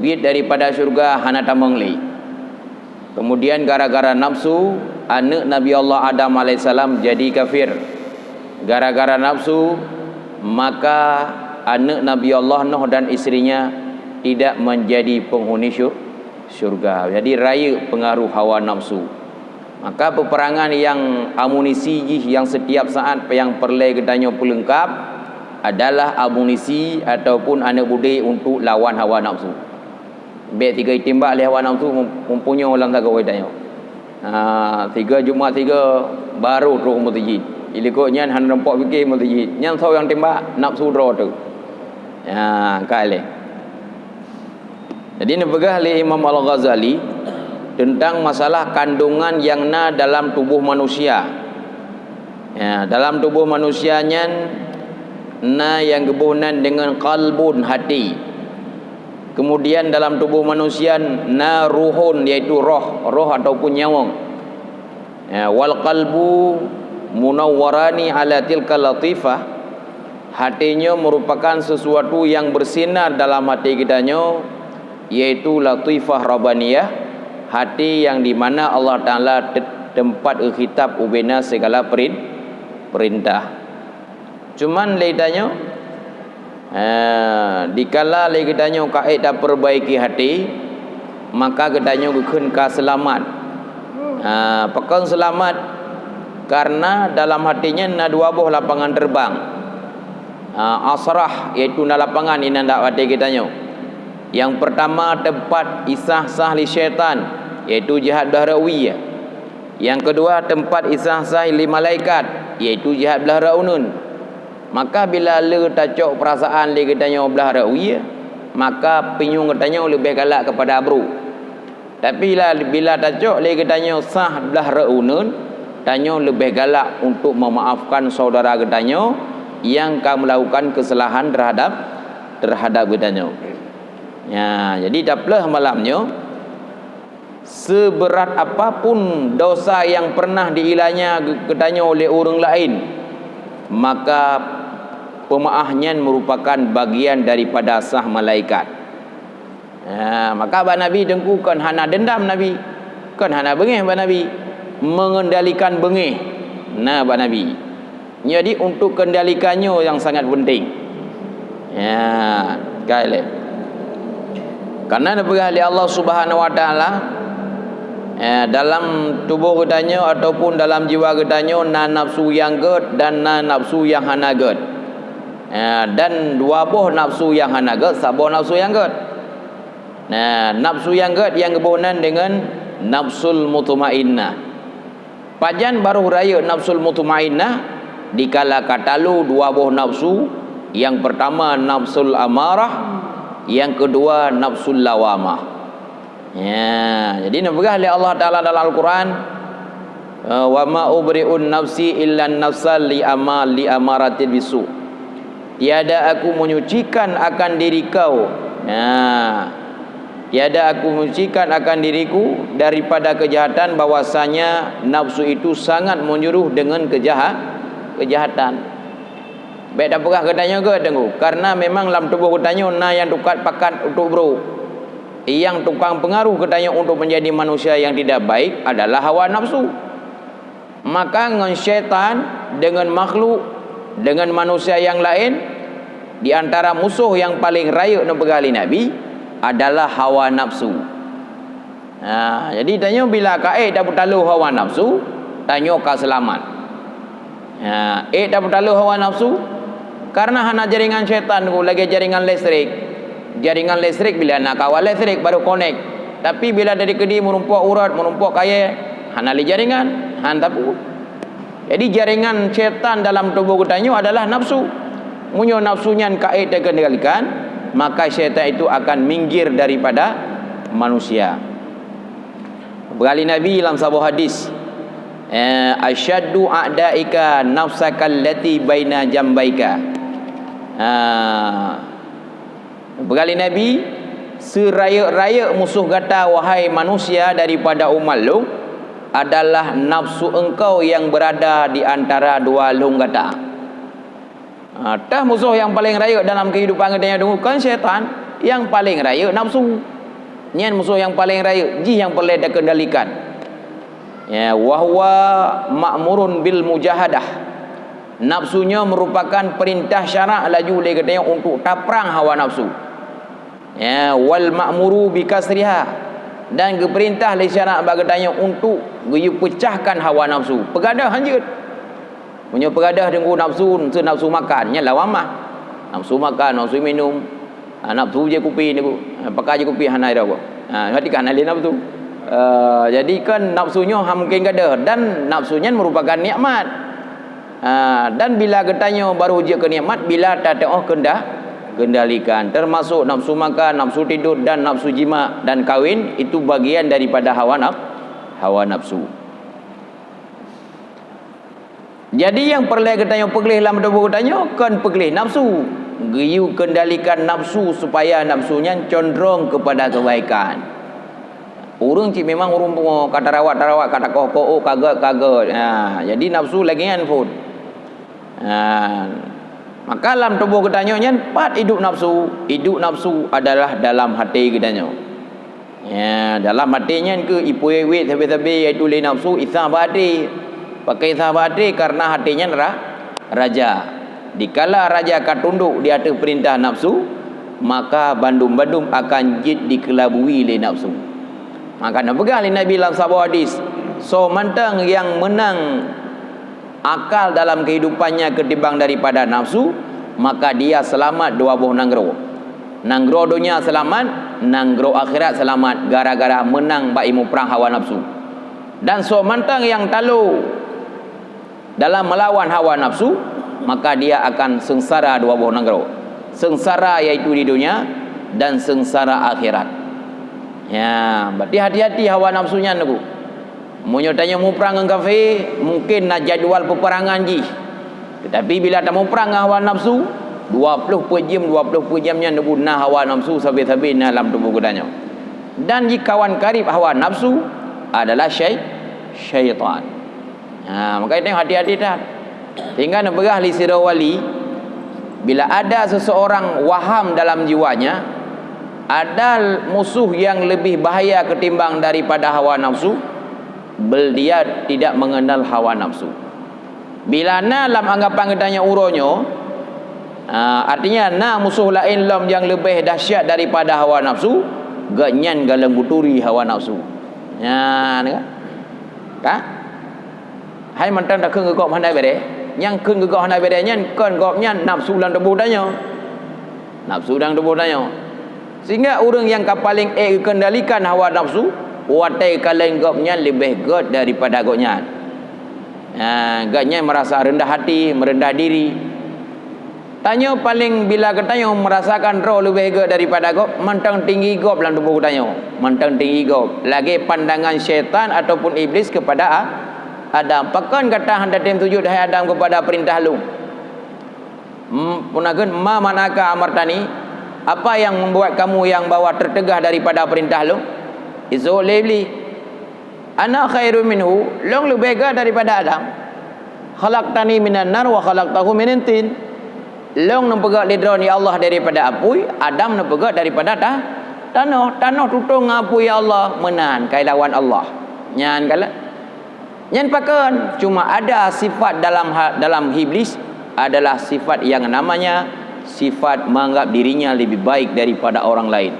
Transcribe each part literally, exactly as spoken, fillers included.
Biet daripada syurga hana tamong lé. Kemudian gara-gara nafsu, aneuk Nabi Allah Adam alaihissalam jadi kafir. Gara-gara nafsu, maka aneuk Nabi Allah Nuh dan istrinya tidak menjadi penghuni syur-, syurga. Jadi rayeuk pengaruh hawa nafsu. Maka peperangan nyang amunisi jih nyang setiap saat nyang peureulée geutanyoe peuleungkap adalah amunisi ataupun aneuk beudé untuk lawan hawa nafsu. Bék sigoe jitimbak lé hawa nafsu mum-, mumpung nyoe lam sagoe geutanyoe. Ha, sigoe Jumat sigoe baru troh meuseujid. Di likot nyan hana nampak pike meuseujid. Nyan soe nyang timbak? Nafsu droe teuh. Ha, ka lé. Jadi neupeugah lé Imam Al-Ghazali teuntang masalah kandungan nyang na dalam tuboh manusia. Ya, dalam tuboh manusia nyan na nyang geuboh nan deungon qalbun, hati. Kemudian dalam tuboh manusia na ruhun, yaitu roh, roh ataupun nyawöng. Ya, wal qalbu munawwarani ala tilka latifah. Hati nyoe merupakan sesuatu yang bersinar dalam hati geutanyoe, yaitu latifah rabbaniyah, hati yang di mana Allah Taala te-, teumpat khitab ubena segala perin-, perintah. Cuman lé tanyoe, eh, dikala lé geutanyoe ka ék tapeureubaiki hati, maka geutanyoe geukheun ka seulamat. Ha, pakon seulamat? Karena dalam hati nyan na dua boh lapangan terbang. Ha, asrah, yaitu na lapangan inan dak watée geutanyoe. Yang pertama, tempat isah-sah lé syaitan, yaitu jeuhat blah rot wie. Yang kedua, tempat isah-sah lé malaikat, yaitu jeuhat blah rot uneuen. Maka bila le tacok peurasaan lé geutanyoe blah rot wie, maka pinyueng geutanyoe leubeh galak keupada abru. Tapi la-, bila tacok lé geutanyoe sah blah rot uneuen, tanyoe leubeh galak untuk meumaafkan saudara geutanyoe nyang ka meulakukan keusalahan terhadap, terhadap geutanyoe. Ya, jadi tapeuleueh malam nyoe, seuberat apapun dosa nyang pernah diilanya geu-, geutanyoe lé ureuëng laén, maka peumaáh nyan meurupakan bagian daripada sah malaikat. Ha, maka bak Nabi Teungku kon hana dendam Nabi, kon hana beungéh bak Nabi, mengendalikan beungéh na bak Nabi. Jadi untuk kendalikan nyoe nyang sangat penting. Ya, kai lé. Karena neupeugah lé Allah Subhanahu wa Taala, eh, dalam tuboh geutanyoe ataupun dalam jiwa geutanyoe na nafsu nyang gét dan na nafsu nyang hana gét. Eh, dan dua boh nafsu nyang hana gét, saboh nafsu nyang gét. Nah, nafsu nyang gét nyang geuboh nan deungon nafsul mutmainnah. Pajan barô rayeuk nafsul mutmainnah? Dikala ka talo dua boh nafsu, nyang pertama nafsul amarah, nyang keudua nafsul lawamah. Ya, jadi neupeugah lé Allah Taala dalam Al-Quran, eh, "Wa ma ubri'un nafsi illa nafsa li ama-, li amaratil bisu." Tiada aku menyucikan akan diri kau. Nah, tiada aku menyucikan akan diriku daripada kejahatan, bahwasanya nafsu itu sangat menyuruh dengan kejaha-, kejahatan. Bék tapeugah geutanyoe gét Teungku, karena memang lam tuboh geutanyoe na nyang tukat pakat untuk brok. Nyang tukang pengaruh geutanyoe untuk menjadi manusia yang tidak baik adalah hawa nafsu. Maka ngon syaitan, deungon makhluk, deungon manusia nyang laén, di antara musoh nyang paleng rayeuk neupeugah lé Nabi adalah hawa nafsu. Ha, jadi tanyoe bila ka ék tapeutalo hawa nafsu, tanyoe ka seulamat. Ha, ék tapeutalo hawa nafsu, karena hana jaringan syaitan lagée jaringan listrik. Jaringan listrik bila na kawa listrik baru konek. Tapi bila dari keudi meurumpok urat, meurumpok kayée, hana lé jaringan, han tapu. Jadi jaringan syaitan dalam tuboh geutanyoe adalah nafsu. Meunyoe nafsu nyan ka ék teukendalikan, maka syaitan itu akan minggir daripada manusia. Peugah lé Nabi lam saboh hadis, eh, "Asyaddu a'daika nafsaka allati baina jambaika." Ha. Peugah lé Nabi, "Seurayeuk-rayeuk musoh gata, wahai manusia, daripada umat lôn, adalah nafsu engkau yang berada di antara dua lhong gata." Ha, teuh musoh nyang paleng rayeuk dalam keuhidupan geutanyoe Teungku kon syaitan. Nyang paleng rayeuk nafsu. Nyan musoh nyang paleng rayeuk, jih nyang peureulée takendalikan. Ya, wa huwa ma'murun bil mujahadah. Nafsu nyoe meurupakan peurintah syarak laju lé geutanyoe untuk taprang hawa nafsu. Ya, wal ma'muru bi kasriha. Dan geupeurintah lé syarak bak geutanyoe untuk geuyue peucahkan hawa nafsu. Peugadôh hanjeuet. Meunyoe peugadôh teungku nafsu, nafsu makan, nyan lawan mah. Nafsu makan, nafsu minum, ha, nafsu jép kupi teungku. Ha, pakon jép kupi hana ira boh. Ha, berarti kan hana lé nafsu. Eh, jadi kan nafsu nyoe ha mungken gadôh dan nafsu nyan merupakan nikmat. Ha, dan bila geutanyoe baru jeuet keu nikmat bila tateuoh keunda-, kendalikan, termasuk nafsu makan, nafsu tidur dan nafsu jima dan kawin itu bagian daripada hawa naf-, hawa nafsu. Jadi nyang peureulée geutanyoe peugleh lam tuboh geutanyoe kon peugleh nafsu. Geuyue kendalikan nafsu supaya nafsu nyan condrong keupada keubaikan. Ureuëng cit memang ureuëng pungo, ka tarawat-tarawat, ka takoh-koh, ka gét-ka gét. Ha, jadi nafsu lagée nyan phon. Ha, maka lam tuboh geutanyoe nyan pat idup nafsu? Idup nafsu adalah dalam até geutanyoe. Ya, dalam até nyan keuh ipeuwét-wét sabe-sabe, yaitu lé nafsu, isa bak até. Pakon isa bak até? Karena até nyan ra-, raja. Dikala raja ka tundok di ateueh peurintah nafsu, maka bandum-bandum akan jeuet dikeulabui lé nafsu. Maka neupeugah lé Nabi lam saboh hadis, "Soe mantong nyang meunang akal dalam kehidupannya ketimbang daripada nafsu, maka dia selamat dua boh nanggroe. Nanggroe donya selamat, nanggroe akhirat selamat gara-gara menang bak imuprang hawa nafsu. Dan soe mantong nyang talo dalam melawan hawa nafsu, maka dia akan sengsara dua boh nanggroe. Sengsara yaitu di donya dan sengsara akhirat." Ya, berarti hati-hati hawa nafsu nyan, Teungku. Meunyoe tanyoe muprang ngon kafé, mungken na jadwal peperangan jih. Teutapi bila tamuprang ngon hawa nafsu, dua ploh peuet jeuem, dua ploh peuet jeuem nyan neubu na hawa nafsu sabe-sabe na lam tuboh geutanyoe. Dan jikawan karib hawa nafsu adalah syai-, syaitan. Ha, maka itu hati-hati that. Sehingga neupeugah lé sidroe wali, bila ada seseorang waham dalam jiwanya, ada musuh yang lebih bahaya ketimbang daripada hawa nafsu, bel dia tidak mengenal hawa nafsu. Bila na lam anggapan geutanyoe uroe nyoe, ah, artinya na musoh laén lom nyang leubeh dahsyat daripada hawa nafsu, gobnyan golom geuturi hawa nafsu. Nyan, kan? Ka? Hai mantong takheun keu gob hana béré, nyang kheun keu gob hana béré nyan kon gobnyan nafsu lam tuboh tanyoe. Nafsu lam tuboh tanyoe. Sehingga ureuëng nyang ka paleng ék geukendalikan hawa nafsu, watée kalon gobnyan leubeh gét daripada gobnyan. Ha, gobnyan merasa rendah hati, merendah diri. Tanyoe paleng bila geutanyoe merasakan droe leubeh gét daripada gob, mantong tinggi gob lam tuboh geutanyoe, mantong tinggi gob, lagée pandangan syaitan ataupun iblis kepada A-, Adam. Pakon gata hana tem sujud, hai Adam, kepada perintah lôn? M-, puna kheun, "Ma mana'aka amartani?" Apa yang membuat kamu yang bahwa tertegah daripada perintah lôn? Iseuôt lé Iblih. "Ana khairun minhu, lôn leubeh gét daripada Adam. Khalaqtani minan nar wa khalaqtahu min tin." Lôn neupeugét lé droe, ya Allah, daripada apui, Adam neupeugét daripada ta-, tanoh. Tanoh tutong ngon apui, ya Allah, meunan kai lawan Allah. Nyan kala. Nyan pakon? Cuma ada sifat dalam ha-, dalam iblis adalah sifat yang namanya sifat menganggap dirinya lebih baik daripada orang lain.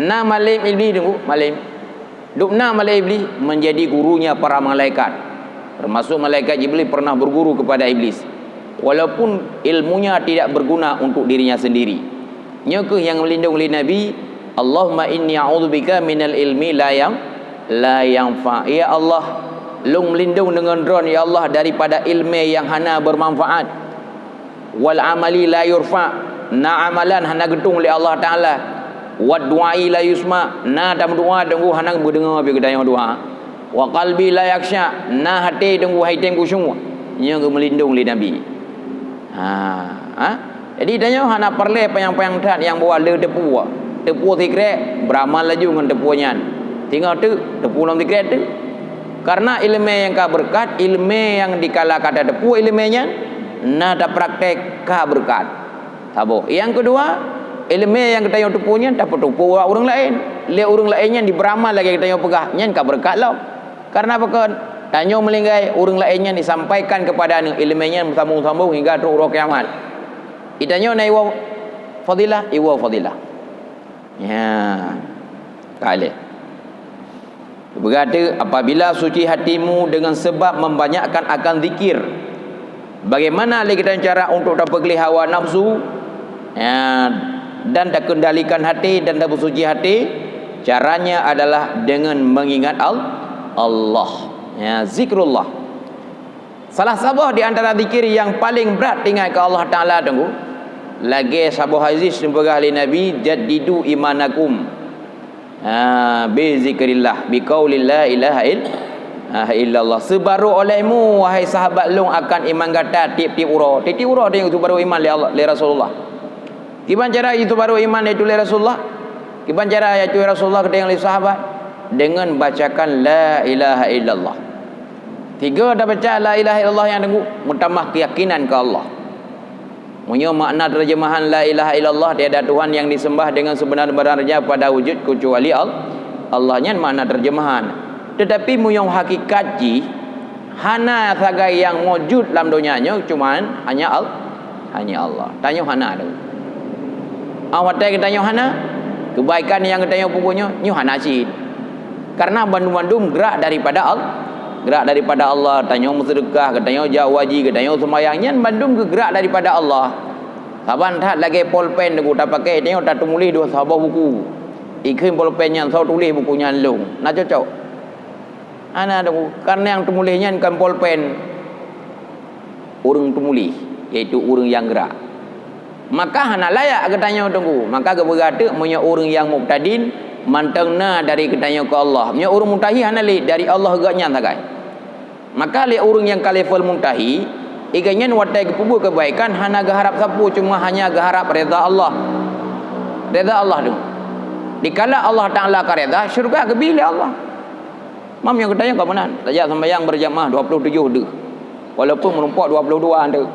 Na malem iblis, Teungku, malem. Dubna malaikat Iblis menjadi gurunya para malaikat. Termasuk malaikat Jibril pernah berguru kepada Iblis. Walaupun ilmunya tidak berguna untuk dirinya sendiri. Nyoe kheueh nyang meulindong lé Nabi, "Allahumma inni a'udzubika minal ilmi la yang, la yanfa." Ya Allah, lôn meulindong deungon Droe, ya Allah, daripada ilmu yang hana bermanfaat. "Wal amali la yurfa," na amalan hana geutueng lé Allah Taala. "Wad du'ai la yusma," na tameudoa teungku hana meudeungoe pih geutanyoe doa. "Wa qalbi la yakhsya," na até teungku hai tem khusyuk, nyoe geumeulindong lé Nabi. Ha, ha? Jadi tanyoe hana peureulée panyang-panyang that nyang bahwa le teupeu. Teupeu sikrek, beuramal laju ngon teupeu nyan. Singoh teuk, teupeu lom sikrek teuk. Karena ilmu nyang ka beureukat, ilmu nyang dikala ka tateupeu ilmu nyan, na tapraktek ka beureukat. Saboh. Nyang keudua, Ileumèe nyang geutanyoe teupeue nyan tapeuteupeue bak ureueng laén. Lé ureueng laén nyan jibeuamal lagèe geutanyoe peugah, nyan ka beureukat lom. Kareuna pakon? Tanyoe meuninggai, ureueng laén nyan jisampaikan keupada aneuk ileumèe nyan meusambông-sambông hingga trok uroe kiamat. Di tanyoe na iwoe fadilah, iwoe fadilah. Nyan. Ka lheueh. Geupeugah teuk, apabila suci hatimu dengan sebab membanyakkan akan zikir. Bagaimana lé geutanyoe cara untuk tapeugléh hawa nafsu? Ya, dan takendalikan hati dan tabeusuci hati, caranya adalah dengan mengingat Al-, Allah. Ya, zikrullah. Salah saboh di antara zikir nyang paleng brat teuingat keu Allah Taala, Teungku, lagèe saboh hadis nyang peugah lé Nabi, "Jaddidu imanakum, ha, bi zikrillah, bi qauli la ilaha ill-, ha, illallah." Seubarô olehmu, wahai sahabat lôn, akan iman gata tiep-tiep uroe. Tiep-tiep uroe tanyoe seubarô iman lé Allah, lé Rasulullah. Kiban cara jiseubarô iman, yaitu lé Rasulullah? Kiban cara, yaitu Rasulullah geutanyong lé sahabat? Dengan bacakan la ilaha illallah. Sigoe tabaca la ilaha illallah nyan, Teungku, meutamah keuyakinan keu Allah. Meunyoe makna terjemahan la ilaha illallah, tiada Tuhan yang disembah dengan sebenar-benarnya pada wujud kecuali Al-, Allah, nyan makna terjemahan. Tetapi meunyoe hakikat jih, hana sagai nyang mujud lam donya nyoe, cuman hanya Al-, hanya Allah. Tanyoe hana, Teungku. Ah, watèe geutanyoe hana, keubaikan nyang geutanyoe peubuet nyoe, nyoe hana cit. Kareuna bandum-bandum geurak daripada Al-, geurak daripada Allah. Tanyoe meuseudeukah, geutanyoe jak haji, geutanyoe seumayang, nyan bandum geugeurak daripada Allah. Saban that lagèe polpen, Teungku, tapakèk, tanyoe tateumuléh dua saboh buku. Ikheun polpen nyan, soe tuléh buku nyan lôn. Na cocok? Hana, Teungku. Kareuna nyang teumuléh nyan kon polpen. Ureueng teumuléh, yaitu ureueng nyang geurak. Maka hana layak geutanyoe, Teungku. Maka geupeugah teuk, meunyoe ureueng nyang mubtadin, mantong na dari geutanyoe keu Allah. Meunyoe ureueng muntahi hana lé, dari Allah geuh nyan sagai. Maka lé ureueng nyang ka level muntahi, gobnyan watèe geupeubuet keubaikan hana geuharap sapeue, cuma hanya geuharap reda Allah. Reda Allah, Teungku. Dikala Allah Taala ka reda, syeuruga geubri lé Allah. Mam nyang geutanyoe ka meunan, tajak seumayang beurjamaah dua ploh tujoh deuh. Walaupun meurumpok dua ploh dua deuh.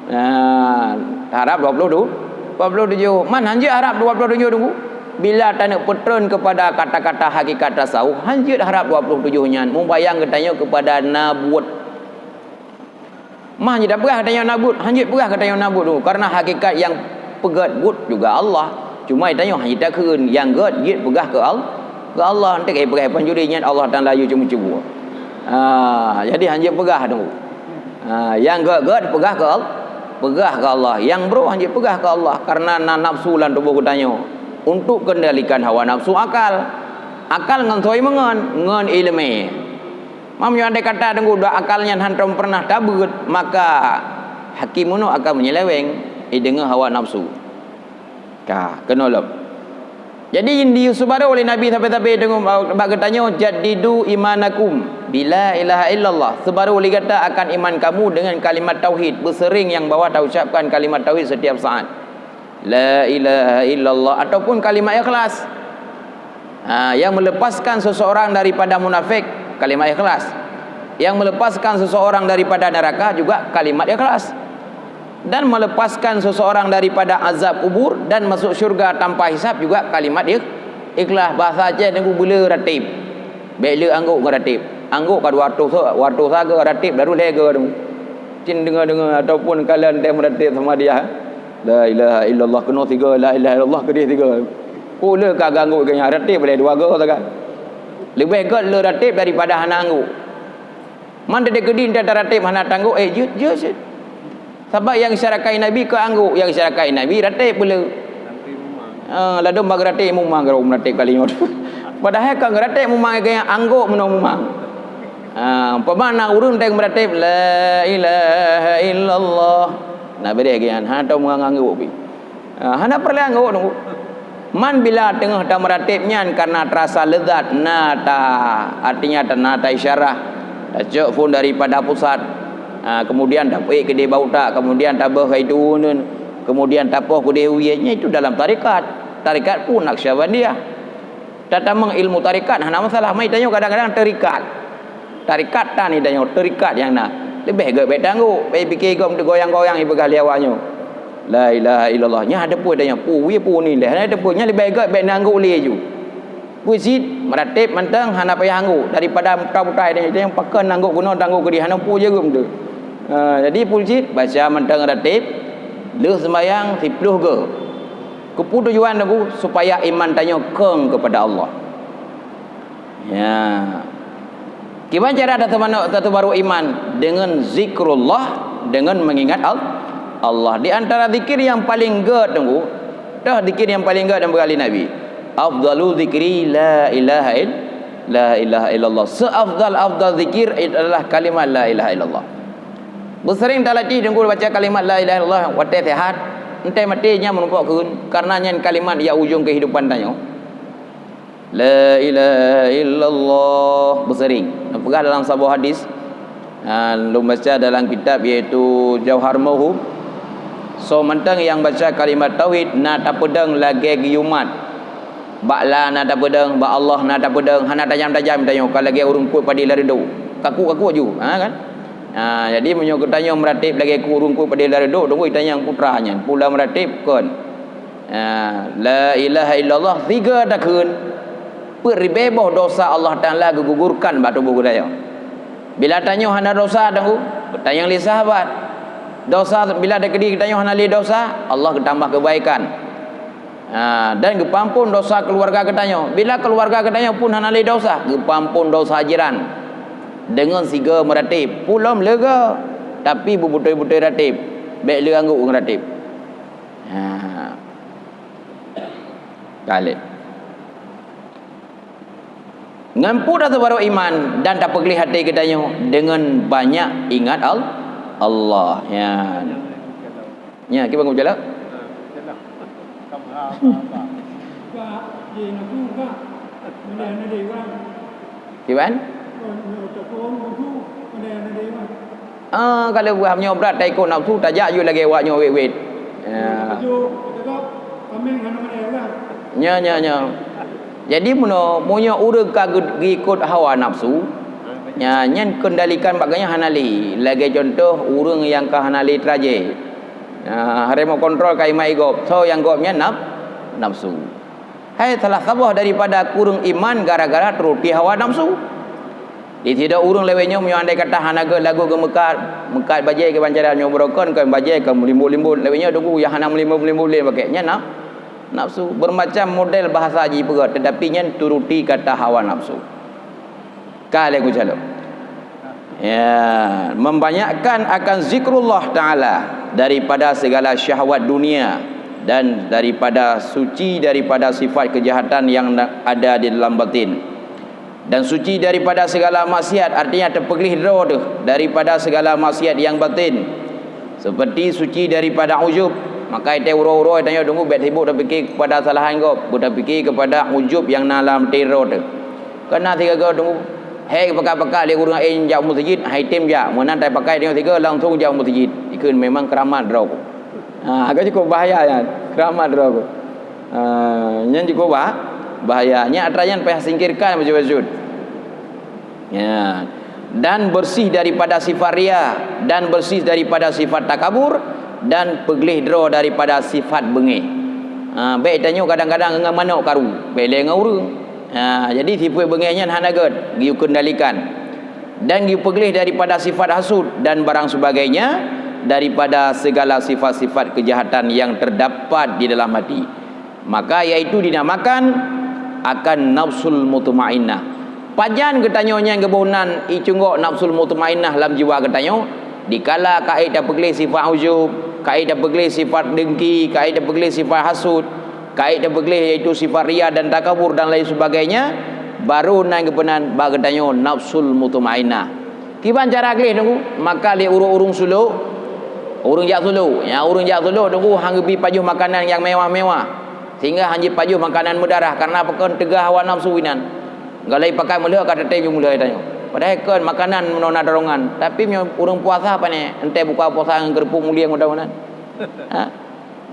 Nah, harab dua ploh dua, dua ploh tujoh. Man hanjeuet harab dua ploh tujoh, Teungku. Bila taneuk peutreun keupada kata-kata hakikat tasawuf, hanjeuet harab dua ploh tujoh nyan. Mubayang geutanyoe keupada na buet. Mah jeuet tapeugah geutanyoe na buet, hanjeuet peugah geutanyoe na buet, Teungku. Kareuna hakikat nyang peugèt buet juga Allah. Cuma geutanyoe hanjeuet takheun, nyang gèt jeuet peugah keu Al-, keu Allah. Enteuk peugah panjuri nyan Allah Taala yue ceumeucue. Ah, jadi hanjeuet peugah, Teungku. Ha, nyang gèt-gèt peugah keu Al-, peugah keu Allah. Nyang brôk hanjeuet peugah keu Allah, kareuna na nafsu lam tuboh geutanyoe. Untuk kendalikan hawa nafsu akal. Akal ngon soe meungon, ngon ileumèe. Meunyoe andai kata, Teungku, dak akal nyan hántom peureunah tabeuet, maka hakém meunoe akan menyeleweng, eh, deungon hawa nafsu. Ka, keunoe lom. Jadi, di seubarô lé Nabi sabe-sabe deungon bak geutanyoe, "Jaddidu imanakum bi la ilaha illallah." Seubarô lé gata akan iman kamu dengan kalimat tauhid. Beuseuring nyang bahwa taucapkan kalimat tauhid setiap saat. La ilaha illallah ataupun kalimat ikhlas. Ha, yang melepaskan seseorang daripada munafik, kalimat ikhlas. Yang melepaskan seseorang daripada neraka juga kalimat ikhlas. Dan melepaskan seseorang daripada azab kubur dan masuk syurga tanpa hisab juga kalimat ikh-, ikhlas. Bahasa Aceh, Teungku, beule ratib. Bèk le anggôk ngon ratib. Anggôk ka dua ratus, dua ratus saga, ratib baru lhèe ga, Teungku. Cit deungoe-deungoe ataupun kalon teuh meuratib sama dia. La ilaha illallah, keunoe sigoe, la ilaha illallah keudeh sigoe. Peue le ka geuanggôk keu nyan, ratib lé dua goe sagai. Leubeh gèt le ratib daripada hana anggôk. Man teudeuk keudin taratib hana tanggôk, eh, jeuet, jeuet cit. Sabab nyang geusyarakah Nabi kon anggôk, nyang geusyarakah Nabi ratib peue le. Ah, ladôm bak ratib mumang, geurok ratib kali nyoe. Padahai kon ratib mumang, nyang anggôk meunoe mumang. Ah, umpama na ureueng teuh meuratib, "La ilaha illallah." Nah, beudeh geuh nyan, hana tau meunganggôk pih. Ah, hana peureulèe anggôk, Teungku. Man bila teungoh tameuratib nyan kareuna teurasa leuzat, na ta-, artinya ta-, na taisyarah, tacok phôn daripada pusat. Ah, kemudian tapeuék keudeh bak utak, kemudian taböh keu itu uneun, kemudian tapoh keudeh u ie, nyan itu dalam tarekat. Tarekat pun Naqsyabandiyah. Tatamong ilmu tarekat hana masalah. Mai tanyoe kadang-kadang terikat. Tarekat tan tanyoe, terikat nyang na. Leubeh gèt bèk tanggôk, bèk pike gob teugoyang-goyang ipeugah lé awak nyoe. La ilaha illallah. Nyan ada pun dah nyan. Pui pun ni leh. Ada pun nyan lebih baik bèk na anggôk lé ju. Pui cit, meuratéb mantong hana payah anggôk daripada buta-buta dah nyan. Pakon anggôk gunong, anggôk keudéh, hana pun jeuem tu. Ha, jadi pui cit, baca mantong ratéb, lheueh sembahyang siplôh goe. Keupeue tujuan lagu? Supaya iman tanyoe kong kepada Allah. Ya. Kiban cara tateubaru, tateubaru iman? Dengan zikrullah, dengan mengingat Al-, Allah. Di antara zikir yang paling gét tunggu, dah zikir yang paling gét yang berkali Nabi. Afdalu zikri la ilaha ill-, la ilaha illallah. Seafdal-afdal zikir adalah kalimat la ilaha illallah. Beusering talatih tunggu baca kalimat la ilaha illallah watèe sehat, entèe maté nyan meurumpok kheun, karena nyan kalimat nyang ujong kehidupan tanyoe. La ilaha illallah. Beusering. Neupeugah dalam saboh hadis, ha, lôn baca dalam kitab, yaitu Jauhar Mauhub. Soe mantong nyang baca kalimat tauhid na tapeudong lagèe geuyue mat. Bak la na tapeudong, bak Allah na tapeudong, hana tajam-tajam tanyoe, ka lagèe ureueng kuet padé lam reudôk. Kaku-kaku ju, ha kan? Ha, jadi meunyoe geutanyoe meuratéb lagèe ureueng kuet padé lam reudôk, deungon tanyoe putra nyan, pula meuratéb kon. Ha, la ilaha illallah, sigoe takheun, peuet ribèe boh dosa Allah Taala geugugurkan bak tuboh geutanyoe. Bila tanyoe hana dosa, tunggu, tanyong lé sahabat. Dosa, bila takeudi tanyoe hana lé dosa, Allah geutambah keubaikan. Ha, dan geupeuampon dosa keuluwarga geutanyoe. Bila keuluwarga geutanyoe pun hana lé dosa, geupeuampon dosa jiran. Deungon sigoe meuratéb, pulom leugoe, tapi beubeutôi-beutôi ratéb. Bèk lé anggôk ngon ratéb. Ha. Ka lheueh. Ngon peue tateubaru iman dan tapeugleh até geutanyoe deungon banyak ingat Al-, Allah. Nyan. Nyan, kiban geujalan? Kiban? Ah, kalau buah nyoe brat taikot nafsu, tajak ju lagèe awak nyoe wét-wét. Ya. Nyo, nyo, nyo. Jadi, meunyoe, meunyoe ureueng ka geu-, geuikot hawa nafsu, nya, nyan kendalikan bak geuhnyan hana lé. Lagèe contoh, ureueng nyang ka hana lé teuraje. Ya, hareuem meukontrol kalimat gob. Soe nyang gob nyan naf-, nafsu. Hai salah saboh daripada kureueng iman gara-gara turuti hawa nafsu. Di sidroe ureueng lawét nyoe, meunyoe andai kata hana gét lagu geumeukat, meukat bajèe kiban cara nyoe beurokon, kon bajèe kon meulimbot-limbot, lawét nyoe tunggu nyang hana meulimbot-limbot lé pakèk. Nyan na-, nafsu. Bermacam model bahasa jipeugah, tetapi nyan turuti kata hawa nafsu. Ka lheueh geucalok. Ya, membanyakkan akan zikrullah Ta'ala daripada segala syahwat dunia dan daripada suci daripada sifat kejahatan yang na-, ada di dalam batin. Dan suci daripada segala maksiat, artinya teupeugléh droe teuh daripada segala maksiat yang batin. Seperti suci daripada ujub, maka itai uroe-uroe tanyoe tunggu bèk sibuk tapikir kepada kesalahan gob, beutapikir kepada ujub yang na lam até droe teuh. Kana sigoe-goe tunggu, hai pakat-pakat lé ureueng laén jak meuseujid, hai tem jak. Meunan tapakat tanyoe sigoe langsung jak meuseujid. Ikheun memang keuramat droe. Ha, agak cukup bahaya nyan. Keuramat droe. Ha, nyan cukup bah-, bahaya. Nyan atra nyan payah singkirkan bacut-bacut. Ya. Dan bersih daripada sifat ria, dan bersih daripada sifat takabur, dan peugléh droe daripada sifat beungéh. Ha, bèk tanyoe kadang-kadang ngon manok karu, bèk lé ngon ureueng. Ha, jadi sifat beungéh nyan hana gét geuyue kendalikan. Dan geuyue peugléh daripada sifat hasut dan barang sebagainya, daripada segala sifat-sifat kejahatan yang terdapat di dalam hati. Maka, yaitu dinamakan akan nafsul mutmainnah. Pajan geutanyoe nyang geuboh nan icunggok nafsul mutmainnah lam jiwa geutanyoe? Dikala ka ék tapeugléh sifat ujub, ka ék tapeugléh sifat dengki, ka ék tapeugléh sifat hasut, ka ék tapeugléh yaitu sifat ria dan takabur dan lain sebagainya, baru nan geupeunan bak geutanyoe nafsul mutmainnah. Kiban cara gléh tunggu, maka lé ureueng-ureueng sulok, ureueng jak sulok. Ya, ureueng jak sulok tunggu han geubi pajoh makanan nyang mewah-mewah. Sehingga han jipajoh makanan meudarah, karena pakon teuga hawa nafsu inan. Galai pakat meulhok ka teuntèe ju meulhok tanyoe. Padahai kon makanan meunan na dorongan, tapi meunyoe ureueng puasa pane, entèe buka puasa ngon keureupuk mulieng mudah-mudahan. Ha?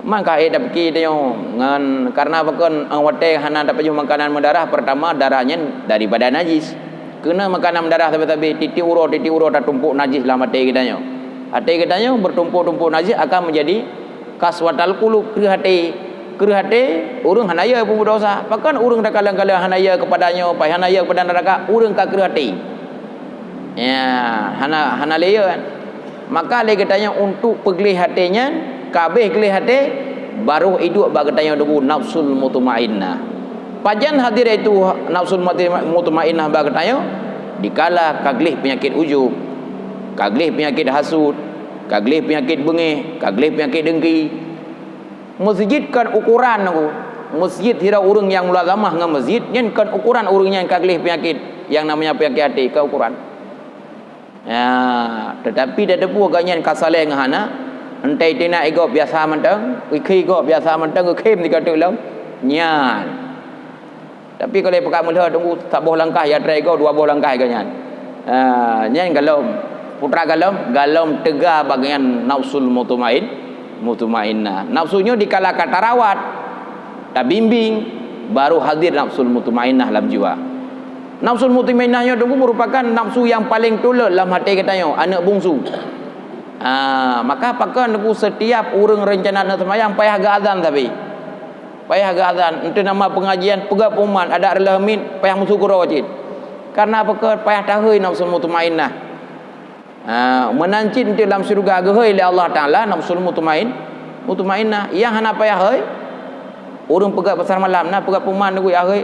Man ka ék tapike tanyoe ngon, karena pakon, eh, watèe hana tapajoh makanan meudarah, pertama darah nyan daripada najis. Keuneuk makanan meudarah sabe-sabe, titik uroe, titik uroe tatumpok najis lam até geutanyoe. Até geutanyoe bertumpok-tumpok najis akan menjadi Qaswatal qulub, kreueh até. Kreueh até, ureuëng hana yö peubuet desya. Pakon ureuëng takalon-kalon hana yö keupada nyoe, pai hana yö keupada neuraka, ureuëng ka kreueh até. Ya, hana, hana lé yö kan. Maka lé geutanyoe untuk peugleh até nyan, ka abéh gleh até, baru iduek bak geutanyoe teungku nafsul mutmainnah. Pajan hadir itu nafsul mutma-, mutmainnah bak geutanyoe, dikala ka gleh peunyakét ujub, ka gleh peunyakét hasut, ka gleh peunyakét beungéh, ka gleh peunyakét dengki. Meuseujid kon ukoran teungku. Meuseujid sidroe ureuëng nyang mulazamah ngon meuseujid, nyan kon ukoran ureuëng nyan ka gleh peunyakét nyang namanya peunyakét até, kon ukoran. Ya, teutapi tateupeue gobnyan ka saleh ngon hana, entah itina igob biasa mantong, ikhi igob biasa mantong, geukhem di kateuk lom, nyan. Tapi kalau pakat meulhö teungku saboh langkah ya trai gob, dua boh langkah gobnyan. Ha, nyan galom. Putra galom, galom teuga bagian nafsul mutmain, mutmainnah. Nafsu nyoe dikala ka tarawat, tabimbing, baru hadir nafsul mutmainnah lam jiwa. Nafsul mutmainnah nyoe teungku merupakan nafsu nyang paleng tulot lam até geutanyoe, aneuëk bungsu. Ah, maka pakon teungku setiap ureuëng rencana neuk seumayang payah geuazan sabe. Payah geuazan, enteuk nama pengajian, peugah pengumuman, adak reuloh miet, payah meusyukoe cit. Karena pakon payah tahôi nafsul mutmainnah. Ha, meunan cit enteuk lam syeuruga geuhôi lé Allah Taala nafsul mutmain, mutmainnah. Nyang hana payah hôi, ureuëng peugah pasar malam, na peugah pengumuman teungku ya hôi.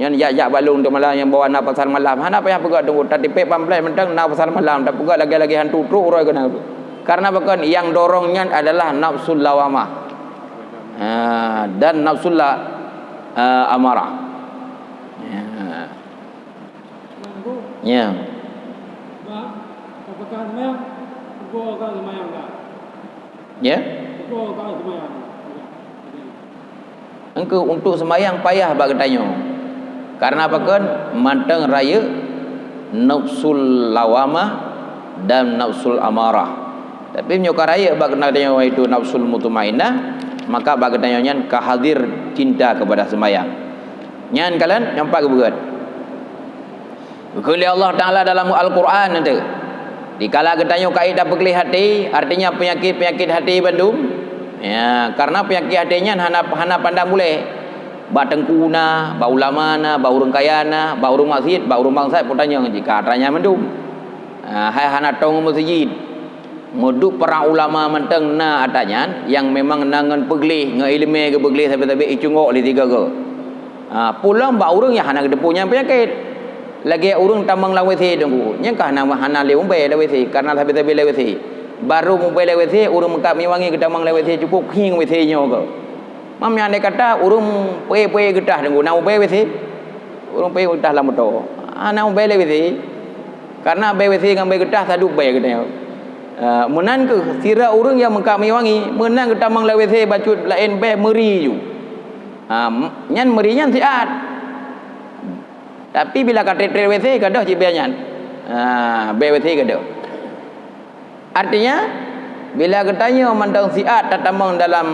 Nyan jak-jak bak lôn teuk malam nyang bawa na pasar malam. Hana payah peugah teungku, tatipék pamphlet mantong na pasar malam, tapeugah lagée-lagée hantu trok uroe keunan. Karena pakon nyang dorong nyan adalah nafsul lawamah. Ha, dan nafsul la, eh, amarah. Ya. Ya. Ya. Engkau untuk seumayang payah bak geutanyoe. Karena pakon mantong rayeuk nafsul lawamah dan nafsul amarah. Tapi meunyoe ka rayeuk bak geutanyoe itu nafsul mutmainnah, maka bak geutanyoe nyan ka hadir cinta kepada seumayang. Nyan kalon nyang pat geubeugét. Geukheun lé Allah Taala dalam Al-Qur'an nanti, dikala geutanyoe ka ék tapeugleh até, artinya peunyakét-peunyakét até bandum, ya, karena peunyakét até nyan hana, hana pandang bulée. Bak teungku na, bak ulama na, bak ureuëng kaya na, bak ureuëng maksiet, bak ureuëng bangsat, peutanyong jih ka atra nyan mandum. Ah, hai hana tong meuseujid. Meuduek para ulama mantong na atra nyan, nyang memang na ngon peugleh, ngon iéleumé geupeugleh sabe-sabe icunggok lé tiga go. Ha, pulang bak ureuëng nyang hana geuteupeue nyan peunyakét. Lagée ureuëng tamong lam WC teungku, nyang ka hana, hana lé ubée lam WC, karena sabe-sabe lam WC. Barô mubée lam WC, ureuëng meukat miwangi geutamong lam WC cukôp khieng WC nyoe keu. Mam nyang andai kata ureuëng peué-peué geutah teungku, na ubée WC? Ureuëng peué geutah lam moto. Hana ubée lam WC. Karena bée WC ngon bée geutah sadup bée geutanyoe. Ah, meunan kheueh sira ureuëng nyang meukat miwangi, meunan geutamong lam WC bacut laén bée meuri ju. Ah, m-, nyan meuri nyan siat. Tapi bila ka treb-treb WC, gadôh cit bée nyan. Ah, bée WC gadôh. Artinya, bila geutanyoe mantong siat tatamong dalam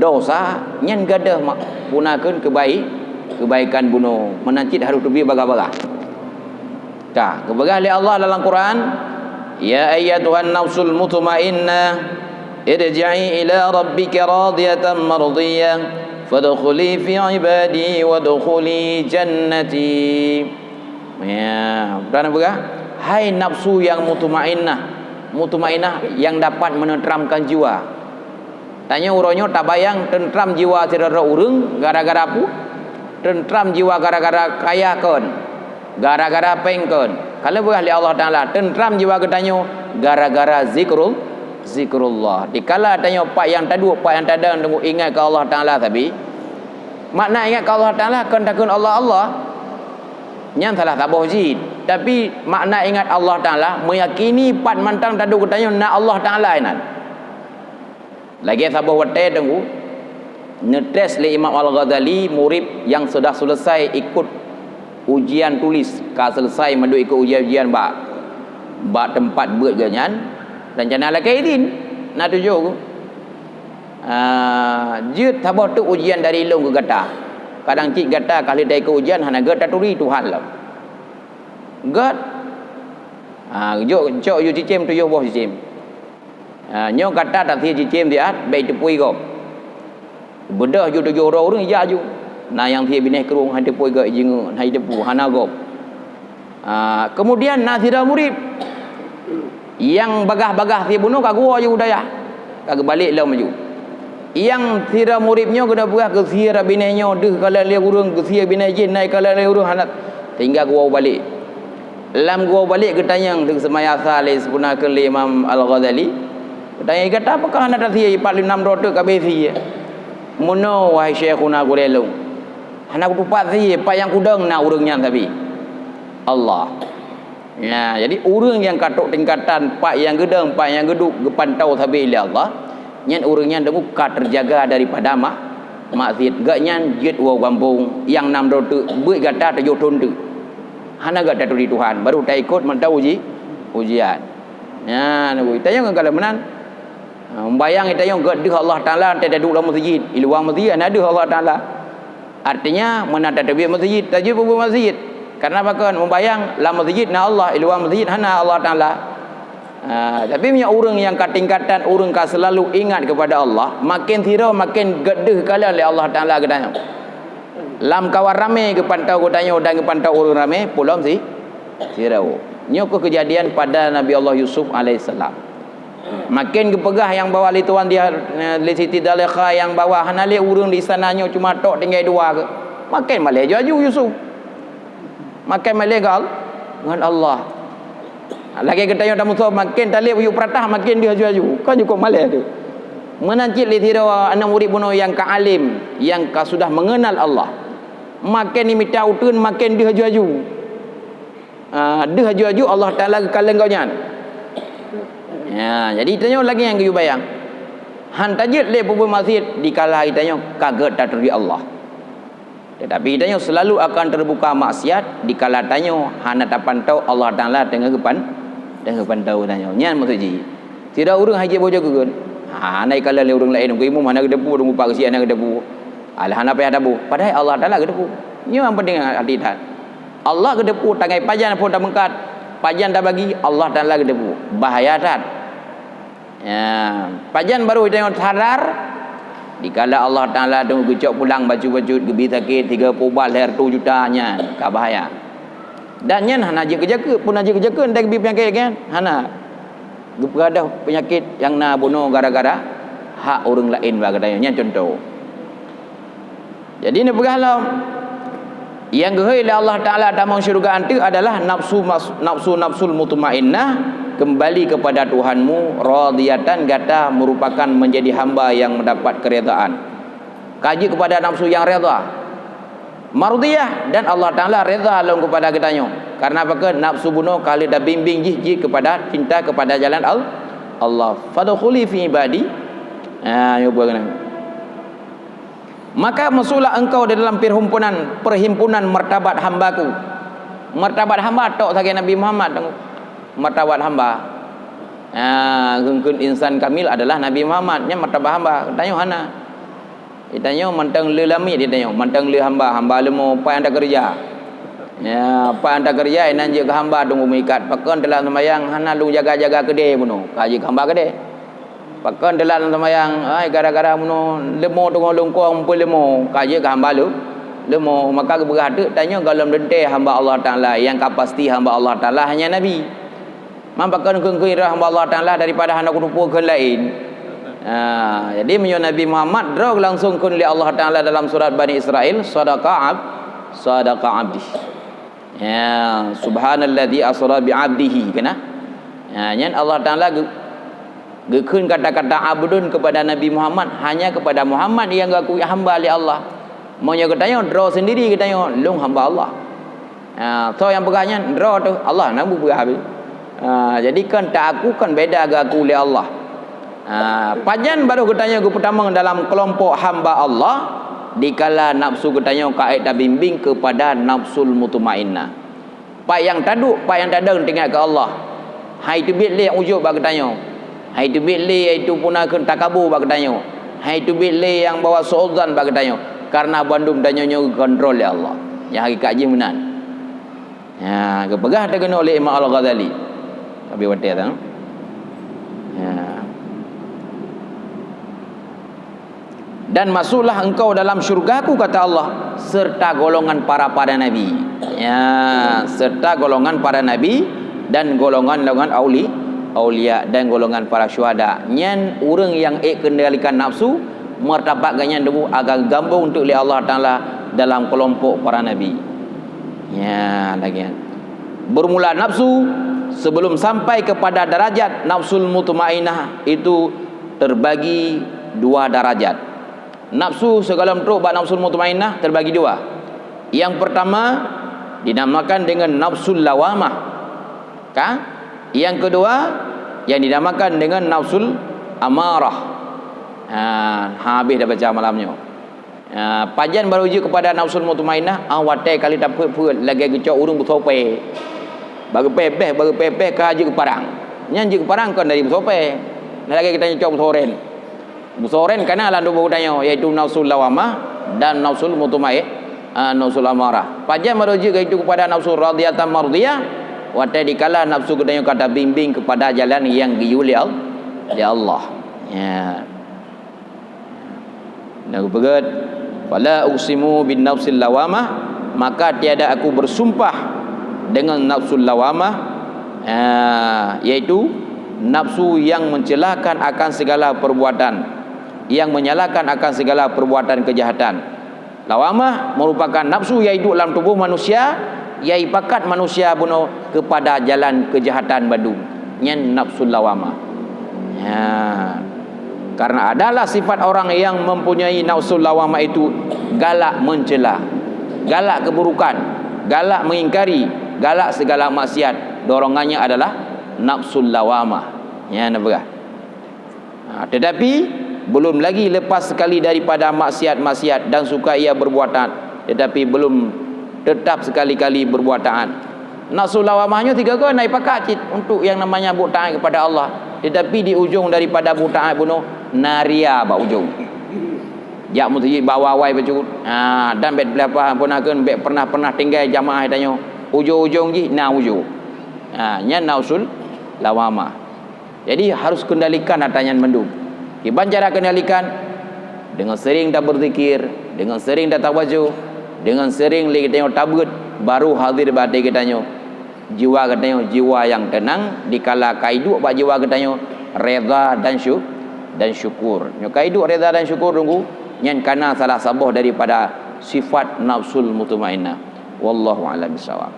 dosa, nyan gadôh ma-, puna kheun keubai-, keubaikan bunoe, meunan cit harôh teubiet bagah-bagah. Ka geupeugah lé Allah dalam Quran, "Ya ayyatuhan nafsul mutmainnah, irji'i ila rabbiki radiyatan mardiyah, fadkhuli fi ibadi wadkhuli jannati." Ya, bukan peugah, "Hai nafsu yang mutmainnah, mutmainnah yang dapat menenteramkan jiwa." Tanyoe uroe nyoe tabayang teuntram jiwa sidroe-droe ureuëng gara-gara peue? Teuntram jiwa gara-gara kaya kon, gara-gara péng kon. Ka lheueh peugah lé Allah Taala, teuntram jiwa geutanyoe gara-gara zikrul-, zikrullah. Dikala tanyoe pat nyang taduek, pat nyang tadong teungoh ingat keu Allah Taala sabe, makna ingat keu Allah Taala kon takheun Allah, Allah. Nyan salah saboh jih. Tapi makna ingat Allah Taala, meuyakini pat mantong taduek geutanyoe na Allah Taala inan. Lagée saboh watée teungku, neutres lé Imam Al-Ghazali murid nyang sudah selesai ikut ujian tulis, ka selesai mandum ikut ujian-ujian bak, bak teumpat beuet geuh nyan, rencana lakée idin, na tujoh. Ah, jeuet saboh teuk ujian dari lôn keu gata. Kadang cit gata ka lheueh taikôt ujian hana gét taturi Tuhan lom. Gét, ah, jok, cok yue cicém tujoh boh cicém. Ha, nyoe gata tasie cicém siat, bèk teupui gob. Beudôh ju tujoh droe ureueng ijak ju. Na nyang sie binéh krueng, han teupui gob, jingeuk, han teupeu, hana gob. Ha, keumudian na sidroe murit nyang bagaih-bagaih sie bunoe ka geuwoe ju u dayah, ka geubalek lom ju. Nyang sidroe murit nyoe geuneuk peugah geusie binéh nyoe deuh kalon lé ureueng, geusie binéh jih na ikalon lé ureueng, hana, sehingga geuwoe balek. Lam geuwoe balek geutanyong teuk seumaya sa lé seupeuna keu lé Imam Al-Ghazali. Geutanyong, "Gata pakon hana tasie, pat lé nam droe teuk ka abéh sie?" "Meunoe, wahai Syaikhuna gurée lôn, hana kutupat sie, pat nyang kudong na ureueng nyan sabe, Allah." Nah, jadi ureueng nyang ka trok tingkatan pat nyang geudong, pat nyang geuduek geupantau sabe lé Allah, nyan ureueng nyan teungku ka teujaga daripada mak-, maksiat. Gobnyan jeuet woe gampông, nyang nam droe teuk, beuet gata tujoh thon teuk. Hana gata turi Tuhan, baru taikot mantong uji-, ujian. Nyan, ui, tanyoe ngon galak meunan. Ha, meumbayang tanyoe gét deuh Allah Taala, teuduek lam meuseujid. I luwa meuseujid hana deuh Allah Taala. Artinya, meunan tateubiet meuseujid, tajeuet peubuet maksiat. Karena pakon meumbayang lam meuseujid na Allah, i luwa meuseujid hana Allah Taala. Ha, tapi meunyoe ureueng nyang ka tingkatan ureueng ka seulalu ingat keupada Allah, maken sidroe maken gét deuh kalon lé Allah Taala geutanyoe. Lam kawan ramé geupantau geutanyoe dan geupantau ureueng ramé, pulom si-, sidroe. Nyoe keuh keujadian pada Nabi Allah Yusuf alaihissalam. Maken geupeugah nyang bahwa lé tuan dia, eh, lé Siti Zulaikha nyang bahwa hana lé ureueng di istana nyoe, cuma tok tinggai dua keuh. Maken malée ju-aju Yusuf. Maken malée ngon Al-, ngon Allah. Lagée geutanyoe tamusoh, maken taleb u peurata, maken deuh aju-aju. Kon jukôb malée teuh. Meunan cit lé sidroe aneuk murit bunoe nyang ka alim, nyang ka sudah mengenal Allah. Maken imita uteuen, maken deuh aju-aju. Ah, deuh aju-aju Allah Taala geukalon gobnyan. Ya, jadi tanyoe lagée nyang geuyue bayang. Han tajeuet lé peubuet maksiat dikala tanyoe ka gét taturi Allah. Tetapi tanyoe seulalu akan teubuka maksiat dikala tanyoe hana tapantau Allah Taala teungoh geupan-, teungoh geupantau tanyoe. Nyan maksud jih. Sidroe ureueng han jeuet boh jakeuen. Ha, hana ikalon lé ureueng laén, geuimum hana geuteupeue, ureueng upat geusie hana geuteupeue. Alah hana payah taboh. Padahai Allah Taala geuteupeue. Nyoe nyang penting hati that. Allah geuteupeue, tinggai pajan phon tameungkat, pajan tabagi, Allah Taala geuteupeue. Bahaya that. Ya, pajan baru tanyoe sadar, dikala Allah Taala teungoh geucok pulang bacut-bacut, geubi sakét, tiga puluh ubat lhèe reutôh juta nyan, ka bahaya. Dan nyan hana jeuet keu jakeuen, pun hana jeuet keu jakeuen, dan geubi peunyakét kan? Hana. Geupeugah peunyakét nyang na bunoe gara-gara hak ureueng laén bak geutanyoe. Nyan cuntoh. Jadi neupeugah lom, nyang geuhôi lé Allah Taala tamong syeuruga anteuk adalah nafsu mas-, nafsu-nafsul mutmainnah, kembali kepada Tuhanmu, radiyatan, gata merupakan menjadi hamba yang mendapat keredaan. Ka jeuet kepada nafsu nyang reda. Mardiyah, dan Allah Taala reda lom kepada geutanyoe. Karena pakon? Nafsu bunoe ka lheueh tabimbing jih jeuet kepada cinta kepada jalan Al-, Allah. Fadkhuli fi ibadi. Ha, nyoe buah keunan. Maka masuklah engkau di dalam perhimpunan, perhimpunan martabat hamba-Ku. Martabat hamba tok sagai Nabi Muhammad, martabat hamba. Ha, geukheun insan kamil adalah Nabi Muhammad, nyan martabat hamba. Tanyoe hana. Tanyoe mantong le lamiet tanyoe, mantong le hamba, hamba leumo, peue nyang takeureuja. Ya, peue nyang takeureuja, inan jeuet keu hamba teungku meuikat. Pakon teulat seumayang, hana lôn jaga-jaga keudè bunoe, ka jeuet keu hamba keudè. Pakon teulat seumayang, ai gara-gara bunoe leumo teungoh lôn kong peuleumo, ka jeuet keu hamba leu-, leumo. Maka geupeugah teuk tanyoe gohlom teuntèe hamba Allah Taala, nyang ka pasti hamba Allah Taala hanya Nabi. Man pakon kheun-kheun droe hamba Allah Taala daripada hana kuteupeu kheun laén. Ha, jadi meunyoe Nabi Muhammad droe langsung kheun lé Allah Taala dalam surat Bani Israil, "Sadaqa ab-, sadaqa abdi." Ya, "Subhanalladzi asra bi abdihi," keunan. Ya, nyan Allah Taala geu-, geukheun kata-kata abdun kepada Nabi Muhammad, hanya kepada Muhammad nyang geukui hamba lé Allah. Meunyoe geutanyoe droe sendiri geutanyoe, lôn hamba Allah. Ha, soe nyang peugah nyan? Droe teuh, Allah na beupeugah habéh. Ha, jadi kan taaku kan beda geuaku lé Allah. Ha, pajan baroh geutanyoe geupeutamong dalam keulompok hamba Allah, dikala nafsu geutanyoe ka ék tabimbing keupada nafsul mutmainnah. Pat nyang taduek, pat nyang tadong teuingat keu Allah. Hai teubiet lé nyang ujub bak geutanyoe. Hai teubiet lé yaitu puna kheun takabu bak geutanyoe. Hai teubiet lé nyang bahwa su'udzan bak geutanyoe. Karena bandum tanyoe nyoe geukontrol lé Allah. Nyang hakikat jih meunan. Ya, geupeugah teugeunoe lé Imam Al-Ghazali. Tapi watèe tang. Ya. "Dan masuklah engkau dalam syurga-Ku," kata Allah, "serta golongan para, para nabi." Ya, serta golongan para nabi dan golongan-golongan auli-, aulia dan golongan para syuhada. Nyan ureuëng nyang ék kendalikan nafsu, martabat geuh nyan dulu akan geugampông teuk lé Allah Taala dalam keulompok para nabi. Ya, lagée nyan. Bermula nafsu sebelum sampai kepada darajat nafsul mutmainnah itu terbagi dua darajat. Nafsu sigohlom trok bak nafsul mutmainnah terbagi dua. Yang pertama dinamakan dengan nafsul lawamah. Ka? Yang kedua yang dinamakan dengan nafsul amarah. Ha, habis dah baca malam nyoe. Ha, pajan baru jeuet kepada nafsul mutmainnah, ah, watée kali tapeuet-peuet lagée geucok ureuëng beusopée. Bak geupée-pée, bak geupée-pée ka jeuet keu parang. Nyan jeuet keu parang kon dari beusopée. Nah, lagée geutanyoe cok beusoren. Beusoren kana lam tuboh geutanyoe, yaitu nafsul lawamah dan nafsul mutmai-, ah, nafsul amarah. Pajan baru jeuet yaitu kepada nafsul radiyatan mardiyah, watée dikala nafsu geutanyoe ka tabimbing kepada jalan nyang geuyue lé Al-, lé Allah. Ya. Nah, geupeugét, "Fala uqsimu bin nafsil lawamah," maka tiada Aku bersumpah dengan nafsul lawamah, ah, yaitu nafsu yang mencelakan akan segala perbuatan, yang menyalahkan akan segala perbuatan kejahatan. Lawamah merupakan nafsu nyang hidup lam tuboh manusia, nyang ipakat manusia bunoe kepada jalan kejahatan bandum. Nyan nafsul lawamah. Ya. Karena adalah sifat orang yang mempunyai nafsul lawamah itu galak mencela, galak keburukan, galak mengingkari, galak segala maksiat. Dorongannya adalah nafsul lawamah. Ya, na peugah. Ha, tetapi belum lagi lepas sekali daripada maksiat-maksiat dan suka ia berbuat taat, tetapi belum tetap sekali-kali berbuat taat. Nafsu lawamah nyoe tiga go na ipakat cit untuk yang namanya buet taat kepada Allah. Tetapi di ujong daripada buet taat bunoe na ria bak ujong. Jak meuseujid bak awai-awai bacut. Ha, dan bék peulapah pun akan bék pernah-pernah tinggai jamaah tanyoe. Ujong-ujong jih na ujong. Ha, nyan nafsul lawamah. Jadi harus kendalikan atra nyan mandum. Kiban cara kendalikan? Dengan sering tabeuzikir, dengan sering tatawajoh, dengan sering lé geutanyoe tabeuet, baru hadir bak até geutanyoe. Jiwa geutanyoe jiwa nyang teunang, dikala ka iduek bak jiwa geutanyoe reda dan syu-, dan syukur. Nyoe ka iduek reda dan syukur teungku, nyan kana salah saboh daripada sifat nafsul mutmainnah. Wallahu a'lam bishawab.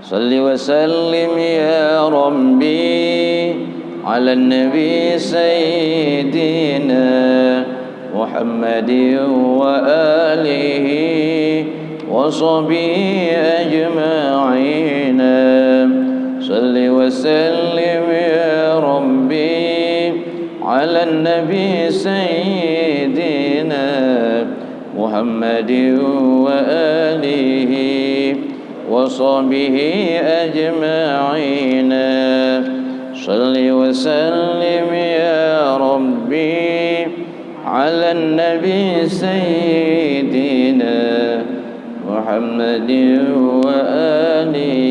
صل وسلم يا ربي على النبي سيدنا محمد وآله وصحبه أجمعين. صل وسلم يا ربي على النبي سيدنا محمد وآله وصحبه أجمعين. صل وسلم يا ربي على النبي سيدنا محمد وآله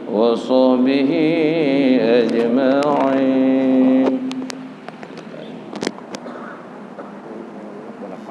وصحبه